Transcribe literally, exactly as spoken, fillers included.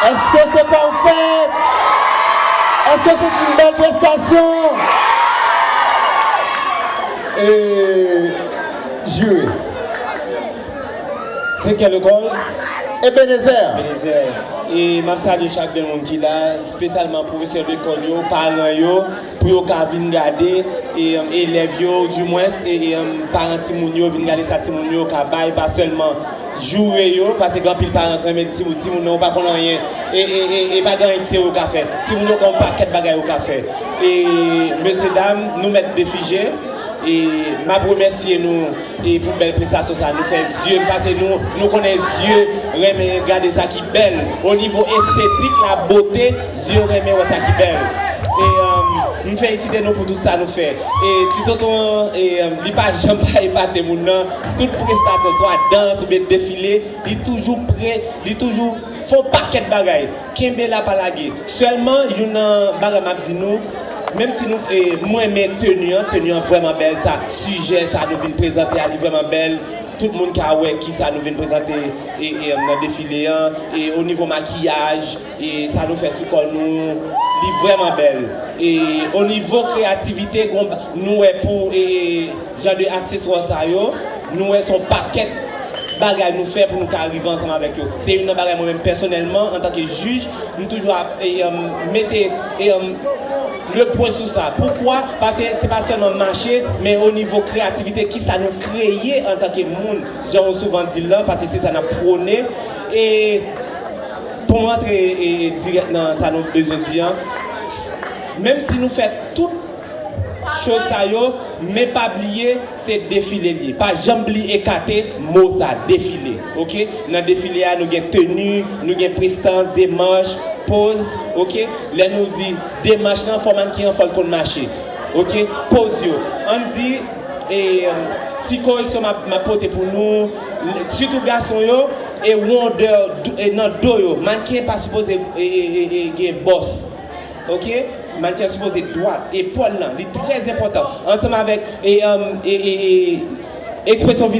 Èske se pa w fèt? Èske se t yon bèl prestasyon? E jire. Se kè lekòl? Ebenezer. Ebenezer. E m ap salye chak grenn moun ki la, espesyalman pwofesè lekòl yo, paran yo, pou yo ka vin gade, e, um, elèv yo, oudimwens, e, e, um, paran timoun yo, vin gade sa timoun yo ka bay, pa sèlman joure yo, paske gen anpil paran k renmen timoun, timoun nan, ou pa konn anyen, e, e, e, e pa gen anyen ki serye ou ka fè. Timoun yo gen yon pakèt bagay yo ka fè. E, mesye dam, nou mèt defije, e m ap remèsye nou, e pou bèl prestasyon sa nou fè. Zye m pase nou, nou konnen zye renmen gade sa ki bèl. O nivo estetik, la bote, zye renmen wè sa ki bèl. E, um, m felisite nou pou tout sa nou fè. E ti tonton an, e, um, li pa janm pa epate moun nan. Tout prestasyon, swa dans oubyen defile, li toujou pre, li toujou fè yon pakèt bagay. Kenbe la, pa lage. Sèlman, youn nan bagay m ap di nou, menm si nou, e, m renmen teni an, teni an vrèman bèl, sa, sijè sa nou vin prezante a, li vrèman bèl. Tout moun ka wè kisa nou vin prezante, e, e, nan defile an, e o nivo makiyaj, e sa nou fè sou kò nou, li vrèman bèl. E o nivo kreyativite, gon ba-, nou wè pou, e, e, jan de akseswa sa yo, nou wè se yon pakèt bagay nou fè pou nou ka rive ansanm avèk yo. Se youn nan bagay mwen menm pèsonèlman, antanke jij, m toujou ap, e, um, mete, e, um, le pwen sou sa. Poukwa? Paske se pa sèlman mache, men o nivo kreyativite, kisa nou kreye antanke moun, jan ou souvan di l lan, paske se sa n ap pwone. E pou m antre, e, e, dirèk nan sa nou bezwen di an, s-, menm si nou fè tout choz sa yo, men pa bliye, se defile l ye. Pa janm bliye ekate mo sa, defile. Oke? Nan defile a, nou gen teni, nou gen prestans, demach, poz. Oke? Lè nou di demach lan, fò mannken an, fò l konn mache. Oke? Poz yo. Ann di, e, ti koreksyon m ap, m ap pote pou nou, sitou gason yo, e wondè, e nan do yo. Mannken pa sipoze, e, e, e, e gen bòs. Oke? Mannken sipoze dwat, epòl lan, li trè enpòtan. Ansanm avèk, e, um, e, e, e, ekspresyon